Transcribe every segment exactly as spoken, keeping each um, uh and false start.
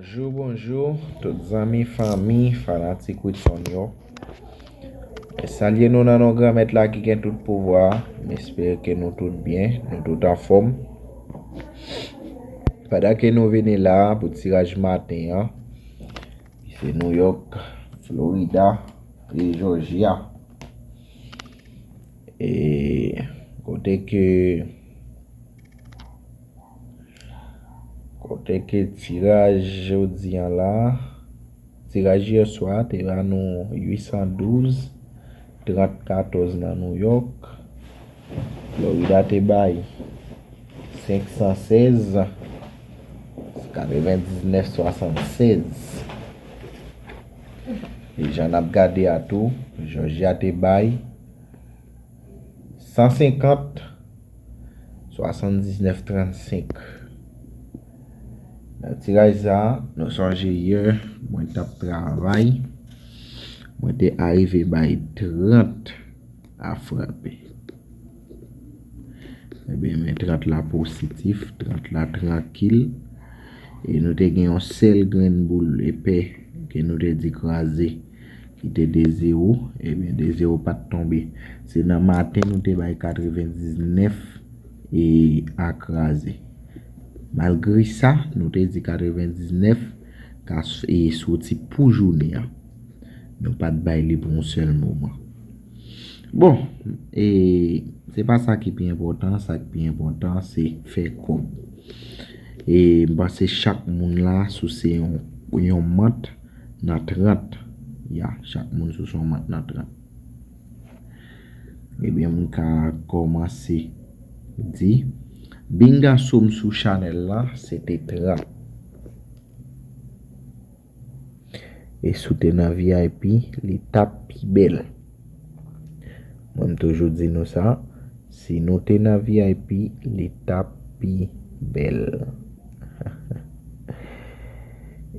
Bonjou, bonjou, tout zanmi, fanmi, fanatik Widson yo. Mwen salye nou nan non Granmèt la ki gen tout pouvwa. M espere ke nou tout byen, nou tout anfòm. Pandan ke nou vini la pou tiraj maten an, se New York, Florida e Georgia. E kote ke Kote ke tiraj jodi an la, tiraj yè swa te ba nou uit san douz, trant katòz nan New York. Florida te bay senk san sèz, katrevendiznèf swasannsèz. E jan n ap gade a tou, Georgia te bay san senkant, swasanndiznèf trannsenk. Nan tiraj sa, nou sonje yè, mwen t ap travay, mwen te arive bay trant a frape. Ebyen, men trant la pozitif, trant la trankil. E nou te gen yon sèl grenn boul epè ke nou te di kraze, ki te de zewo. Ebyen, de zewo pa t tonbe. Se nan maten nou te bay katrevendiznèf e a kraze. Malgre sa, nou te di katrevendiznèf ka s- e soti pou jounen an. Nou pa t bay li pou yon sèl moman. Bon, e se pa sa ki pi enpòtan, sa ki pi enpòtan se fè kòb. E m panse chak moun la souse yon, yon mant nan trant. Ya, chak moun souse yon mant nan trant. Ebyen, m ka kòmanse di, binga sou m sou chanèl la, se te trant. E si w te nan V I P, li t ap pi bèl. Mwen, m toujou di nou sa, si nou te nan V I P, li t ap pi bèl.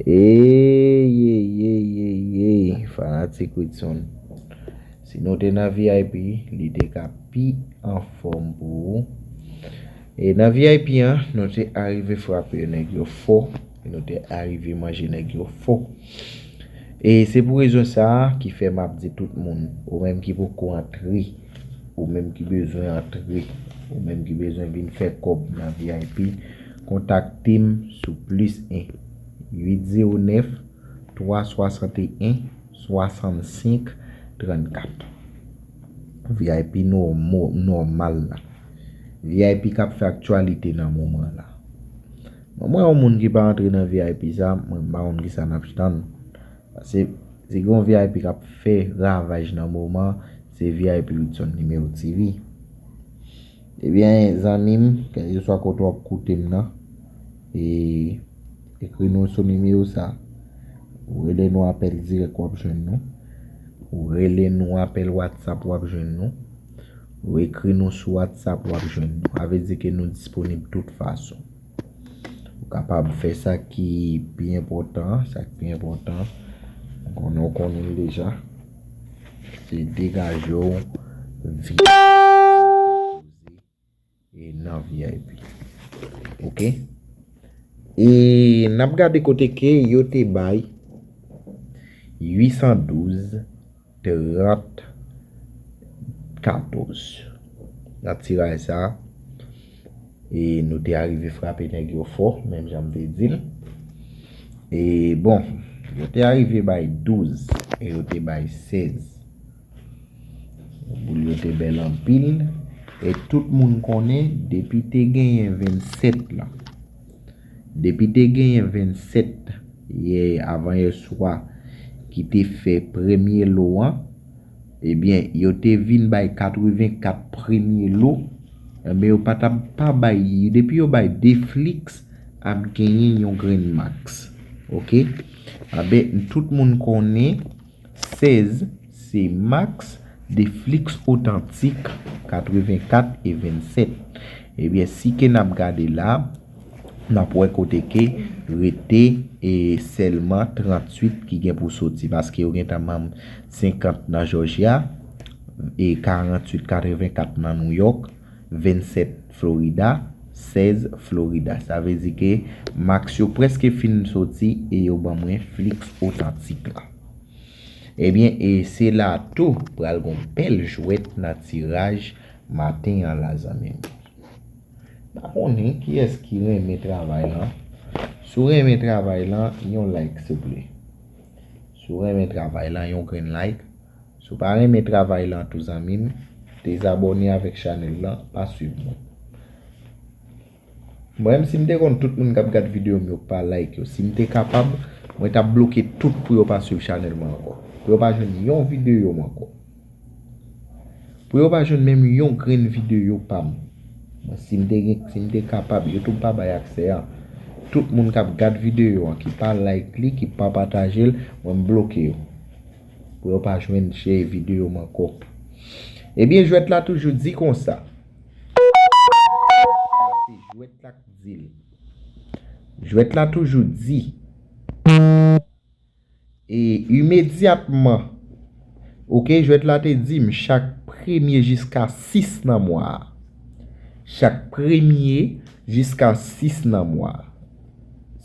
Ey, ey, ey, ey, ey, fanatik Widson. Si nou te nan V I P, li te ka pi anfòm pou ou. E nan V I P an, nou te arive frape nèg yo fò, e nou te arive manje nèg yo fò. E se pou rezon sa a ki fè m ap di tout moun, ou menm ki poko antre, ou menm ki bezwen antre, ou menm ki bezwen vin fè kòb nan V I P, kontakte m sou plis en, uit zewo nèf, twa swasanteyen, swasannsenk, trannkat. V I P nòmo- nòmal la. V I P k ap fè aktyalite nan moman la. Mwen, mwen, yon moun ki pa antre nan V I P sa, mwen, m pa konn kisa n ap tann. Paske, si gen yon V I P k ap fè ravaj nan moman, se V I P Widson Nimewo T V. Ebyen, zanmi m, kèlkeswa kote w ap koute m nan, e, ekri nou sou nimewo sa. Ou rele nou apèl dirèk, w ap jwenn nou. Ou rele nou apèl WhatsApp, w ap jwenn nou. Ou ekri nou sou WhatsApp, w ap jwenn nou. Sa vle di ke nou disponib tout fason. Ou kapab fè sa ki pi enpòtan, sa ki pi enpòtan, ou konnen, ou konnen l deja. Se degaje w vin e nan V I P. Oke? E n ap gade kote ke yo te bay uit san douz, trant, katòz. Nan tiraj sa, e nou te arive frape nèg yo fò, menm jan m te di l. E bon, yo te arive bay douz, e yo te bay sèz. Boul yo te bèl anpil, e tout moun konnen depi te genyen vennsèt la. Depi te genyen vennsèt yè, avan yè swa, ki te fè premye lo an, ebyen, yo te vin bay katrevenkat premye lo, ebyen, yo pa t ap pa bay, depi yo bay de Flix, ap genyen yon grenn Max. Oke? Aben, tout moun konnen, sèz, se Max, de Flix otantik, katrevenkat e vennsèt. Ebyen, si ke n ap gade la, n ap wè kote ke rete e sèlman tranntuit ki gen pou soti, paske yo gentan manm senkant nan Jòjya, e karanntuit, katrevenkat nan Nouyòk, vennsèt Florida, sèz Florida. Sa vle di ke max yo prèske fin soti e yo ban mwen Flix otantik la. Ebyen, e se la tou pral gon bèl jwèt nan tiraj maten an la, zanmi m. Pa konnen kiyès ki renmen travay lan. Si w renmen travay lan, yon like, souple. Si w renmen travay lan, yon grenn like. Si w pa renmen travay lan tou, zanmi m, dezabòne avèk chanèl lan, pa swiv mwen. Mwen menm, si m te konn tout moun k ap gad videyo m yo pa like yo, si m te kapab, mwen t ap bloke tout pou yo pa swiv chanèl mwen ankò. Pou yo pa jwenn yon videyo m ankò. Pou yo pa jwenn menm yon grenn videyo pa m. Mwen, si m te gen, si m te kapab, YouTube pa bay aksè a. Tout moun k ap gad videyo an, ki pa like li, ki pa pataje l, mwen m bloke yo. Pou yo pa jwenn share videyo m ankò. Ebyen, jwèt la toujou di konsa. Se jwèt la k di l. Jwèt la toujou di. E imedyatman, oke, jwèt la te di m chak premye jiska sis nan mwa a. Chak premye jiska sis nan mwa a.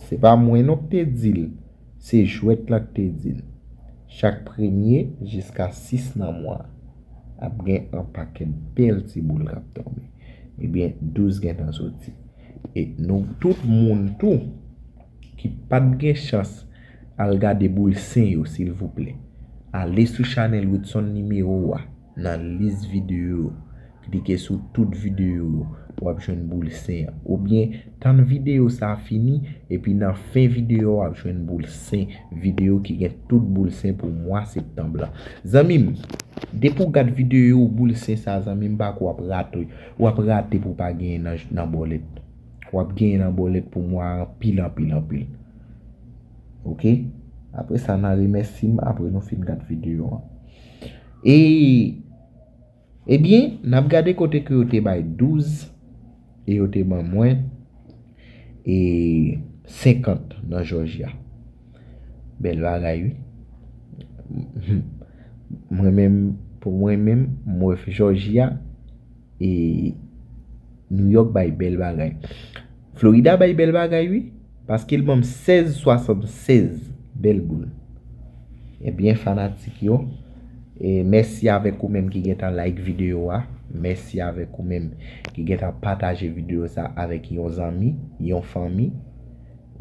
Se pa mwen non k te di l, se jwèt la k te di l. Chak premye jiska sis nan mwa a, ap gen yon pakèt bèl ti boul k ap tonbe. Ebyen, douz gentan soti. E nou tout moun tou ki pa t gen chans al gade boul sen yo, silvouplè, ale sou chanèl Woodson Nimewo a, nan lis videyo yo. Klike sou tout videyo yo, w ap jwenn boul sen an. Oubyen, tann videyo sa a fini, epi nan fen videyo a, w ap jwenn boul sen videyo ki gen tout boul sen pou mwa septanm lan. Zanmi m, depi w gad videyo boul sen sa, zanmi m, pa kwè w ap rate, w ap rate pou w pa genyen nan, nan bòlèt. W ap genyen nan bòlèt pou mwa anpil, anpil, anpil. Oke? Apre sa, n a remèsye m apre nou fin gad videyo an. E, ebyen, n ap gade kote ke yo te bay douz e yo te ban mwen e senkant nan Jòjya. Bèl bagay, wi. Mwen menm, pou mwen menm, m wè Jòjya e New York bay bèl bagay. Florida bay bèl bagay, wi. Paske l ban m sèz swasannsèz. Bèl boul. Ebyen, fanatik yo, e mèsi avèk ou menm ki gentan like videyo a. Mèsi avèk ou menm ki gentan pataje videyo sa avèk yon zanmi, yon fanmi.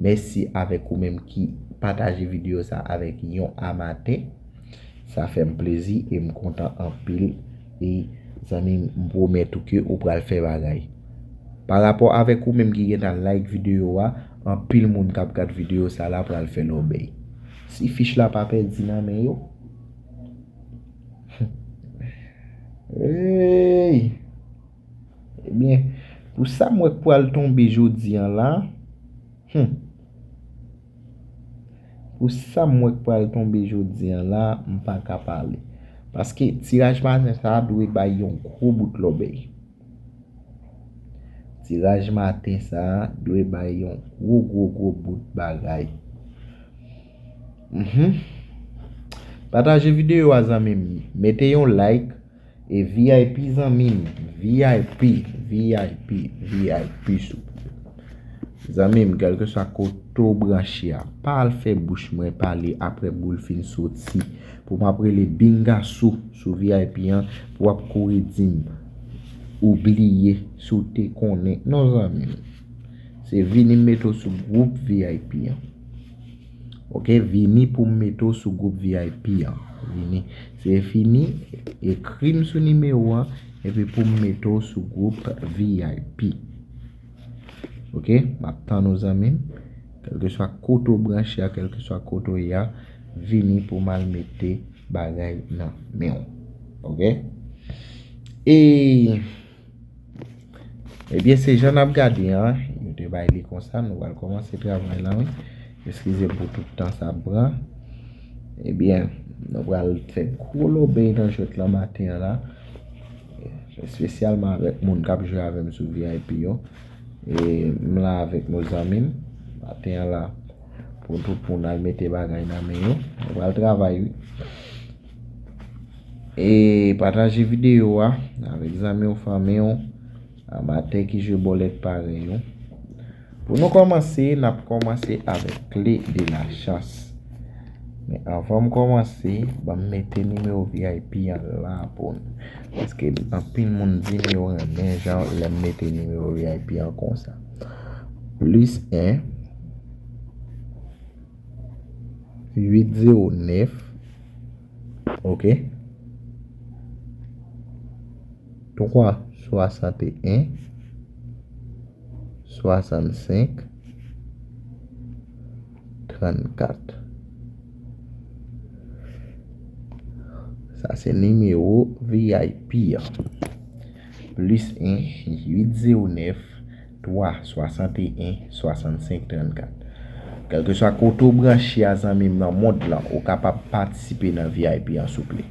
Mèsi avèk ou menm ki pataje videyo sa avèk yon amatè. Sa fè m plezi e m kontan anpil. E zanmi m, m pwomèt ou ke ou pral fè bagay. Pa rapò avèk ou menm ki gentan like videyo a, anpil moun k ap gad videyo sa la pral fè lòbèy. Si fich la pa pèdi nan men yo. Hey! Ebyen, pou sa m wè k pral tonbe jodi an la, hmm, pou sa m wè k pral tonbe jodi an la, m pa ka pale. Paske tiraj maten sa a dwe bay yon gwo bout lòbèy. Tiraj maten sa a dwe bay yon gwo, gwo, gwo bout bagay. Mhm. Pataje videyo a, zanmi m. Mete yon like. E V I P, zanmi m, V I P, V I P, V I P, souple. Zanmi m, kèlkeswa kote w branche a, pa al fè bouch mwen pale apre boul fin soti. Pou m ap rele bingasou sou V I P an, pou w ap kouri di m ou bliye si w te konnen. Non, zanmi m. Se vini m mete w sou gwoup V I P an. Oke, vini pou m mete w sou gwoup V I P an. Vini. Se fini, ekri m sou nimewo an, epi pou m mete w sou gwoup V I P. Oke, m ap tann ou, zanmi m. Kèlkeswa kote w branche a, kèlkeswa kote w ye a, vini pou m al mete bagay nan men w. Oke? E Ebyen, se jan n ap gade an, yo te bay li konsa, nou pral kòmanse travay la, wi. Eskize m pou tout tan sa ap pran. Ebyen, nou pral fè gwo lòbèy nan jwèt lan maten an la. Espesyalman avèk moun k ap jwe avè m sou V I P yo. E m la avèk nou zanmi m. Maten an la, pou tout moun al mete bagay nan men yo. Nou pral travay, wi. E pataje videyo a avèk zanmi w, fanmi w. Amatè ki jwe bòlèt parèy ou. Pou nou kòmanse, n ap kòmanse avèk clé de la chance. Men anvan m kòmanse, ban m mete nimewo V I P an la pou nou. Paske anpil moun di m yo renmen jan lè m mete nimewo V I P an konsa. Plis en, uit zewo nèf, ok, twa swasanteyen, swasannsenk, trannkat. Sa se nimewo V I P an. Plis en, uit zewo nèf, twa swasanteyen, swasannsenk, trannkat. Kèlkeswa kote w branche a, zanmi m, nan mond lan, ou kapab patisipe nan V I P an, souple.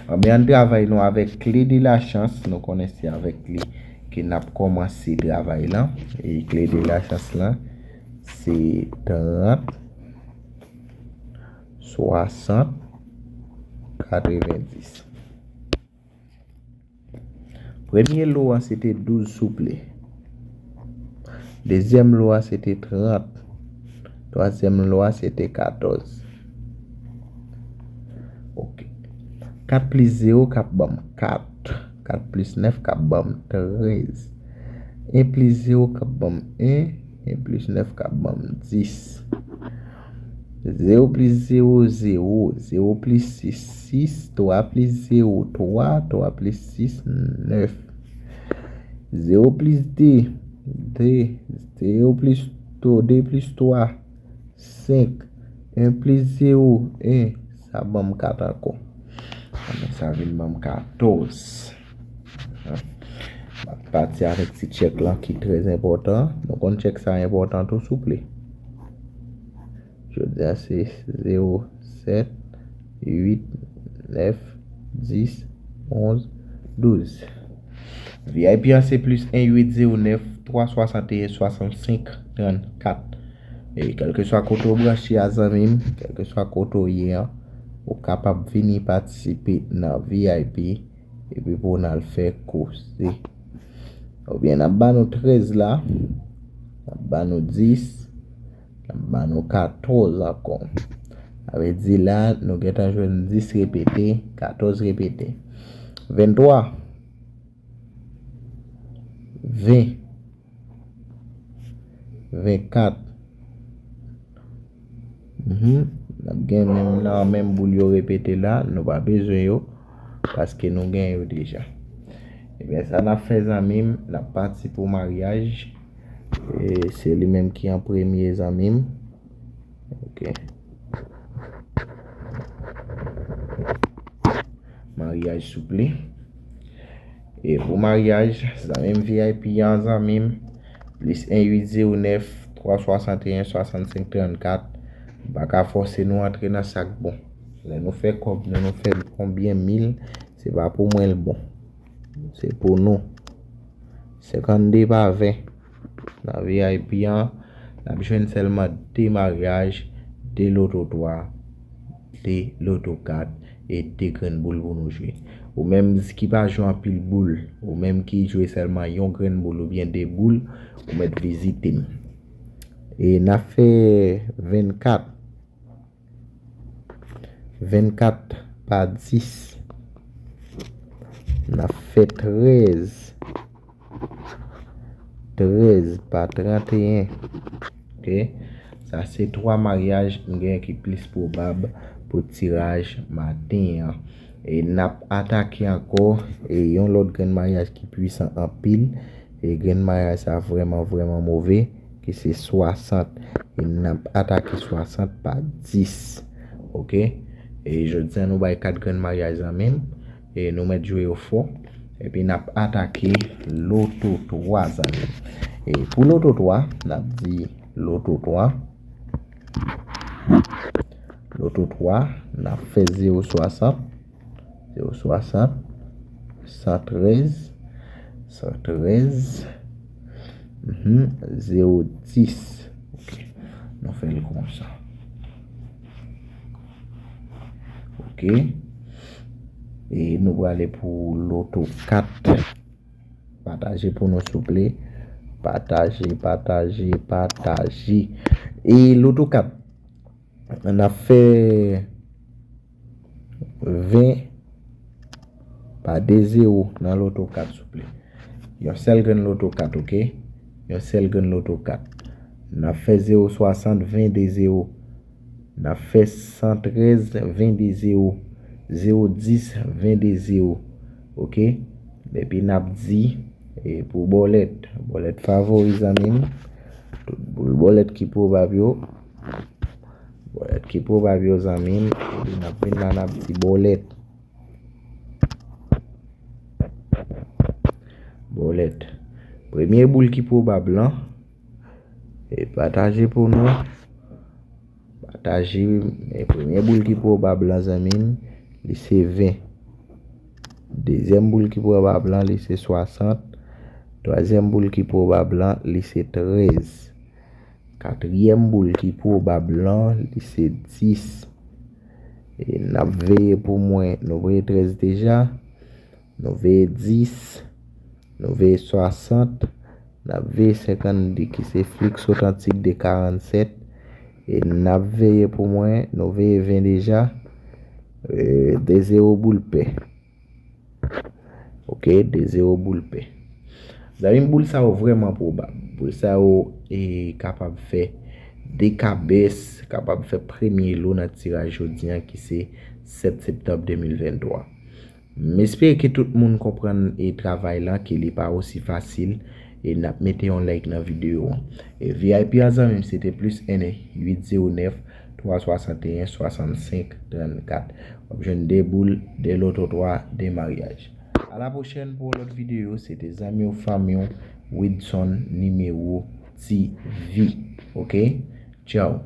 Anben, ann travay nou avèk clé de la chance. Nou konnen se avèk li ke n ap kòmanse travay lan. E clé de la chance lan, se trant, swasant, katrevendis. Premye lo a se te douz, souple. Dezyèm lo a se te trant. Twazyèm lo a se te katòz. Ok. Kat plis zewo k ap ban m kat. Kat plis nèf k ap ban m trèz. En plis zewo k ap ban m en. En plis nèf k ap ban m dis. Zewo plis zewo, zewo. Zewo plis sis, sis. Twa plis zewo, twa. Twa plis sis, nèf. Zewo plis de, de. Zewo plis twa, de plis twa, senk. En plis zewo, en. Sa ban m kat ankò. Sa vin ban m katòz. M ap pati avèk ti tchèk lan ki trè enpòtan. Nou konn tchèk sa enpòtan tou, souple. Jodi a se zewo, sèt, uit, nèf, dis, onz, douz. V I P an se plis en, uit zewo nèf, twa swasanteyen, swasannsenk, trannkat. E kèlkeswa kote w branche a, zanmi m, kèlkeswa kote w ye an, ou kapab vini patisipe nan V I P epi pou n al fè koze. Oubyen n ap ba nou trèz la, n ap ba nou dis, n ap ba nou katòz ankò. Sa vle di la, nou gentan jwenn dis repete, katòz repete. Venntwa, ven, vennkat. Mhm. N ap gen menm nan menm boul yo repete la, nou pa bezwen yo, paske nou gen yo deja. Ebyen, sa n ap fè, zanmi m, n ap pati pou maryaj. E se li menm ki an premye, zanmi m. Ok. Maryaj, souple. E pou maryaj, zanmi m V I P an, zanmi m, plis en, uit zewo nèf, twa swasanteyen, swasannsenk, trannkat. M pa ka fòse nou antre nan sa k bon. Lè nou fè kòb nou, nou fè l konbyen mil, se pa pou mwen l bon. Se pou nou. Senkannde pa ven. Nan V I P an, n ap jwenn sèlman de maryaj, de loto twa, de loto kat e de grenn boul pou nou jwe. Ou menm ki pa jwe anpil boul, ou menm ki jwe sèlman yon grenn boul oubyen de boul, ou mèt vizite m. E n ap fè vennkat. Vennkat pa dis. N ap fè trèz. Trèz pa tranteyen. Ok. Sa se twa maryaj m gen ki plis pwobab pou tiraj maten an. E n ap atake ankò, e yon lòt grenn maryaj ki pwisan anpil. E grenn maryaj sa vrèman, vrèman move, ki se swasant. E n ap atake swasant pa dis. Ok? E jodi a, nou bay kat grenn maryaj lan menm. E nou mèt jwe yo fò. Epi n ap atake loto twa, zanmi. E pou loto twa, n ap di loto twa. Loto twa, n ap fè zewo swasant. Zewo swasant, san trèz, san trèz, mhm, zewo dis. Ok. Nou fè l konsa. Ok. E nou prale pou loto kat. Pataje pou nou, souple. Pataje, pataje, pataje. E loto kat, n ap fè ven pa de zewo nan loto kat, souple. Yon sèl grenn loto kat, oke? Yon sèl grenn loto kat. N ap fè zewo swasant, ven de zewo. N ap fè san trèz, ven de zewo. Zewo dis, ven de zewo. Oke? Epi n ap di, e, pou bòlèt. Bòlèt favori, zanmi m. Tout boul bòlèt ki pwobab yo. Bòlèt ki pwobab yo, zanmi m. Epi n ap vin la, n ap di bòlèt. Bòlèt. Premye boul ki pwobab lan. E pataje pou nou. Pataje. E premye boul ki pwobab lan, zanmi m, li se ven. Dezyèm boul ki pwobab lan, li se swasant. Twazyèm boul ki pwobab lan, li se trèz. Katriyèm boul ki pwobab lan, li se dis. E n ap veye pou mwen, nou veye trèz deja. Nou veye dis. Nou veye swasant. N ap veye senkannde ki se Flix Authentique de karannsèt. E n ap veye pou mwen, nou veye ven deja. E, de zewo boul pè. Oke, de zewo boul pè. Zanmi m, boul sa yo vrèman pwobab. Boul sa yo, e, kapab fè de kabès, kapab fè premye lo nan tiraj jodi a ki se sèt septanm de mil venntwa. M espere ke tout moun konprann e travay lan, ke li pa osi fasil, e n ap mete yon like nan videyo an. E V I P a, zanmi m, se te plis en uit zewo nèf twa swasanteyen swasannsenk trannkat. W ap jwenn de boul, de loto twa, de maryaj. A la pwochèn pou yon lòt videyo, se te zanmi w, fanmi w, Widson Nimewo T V. Oke? Tchaw.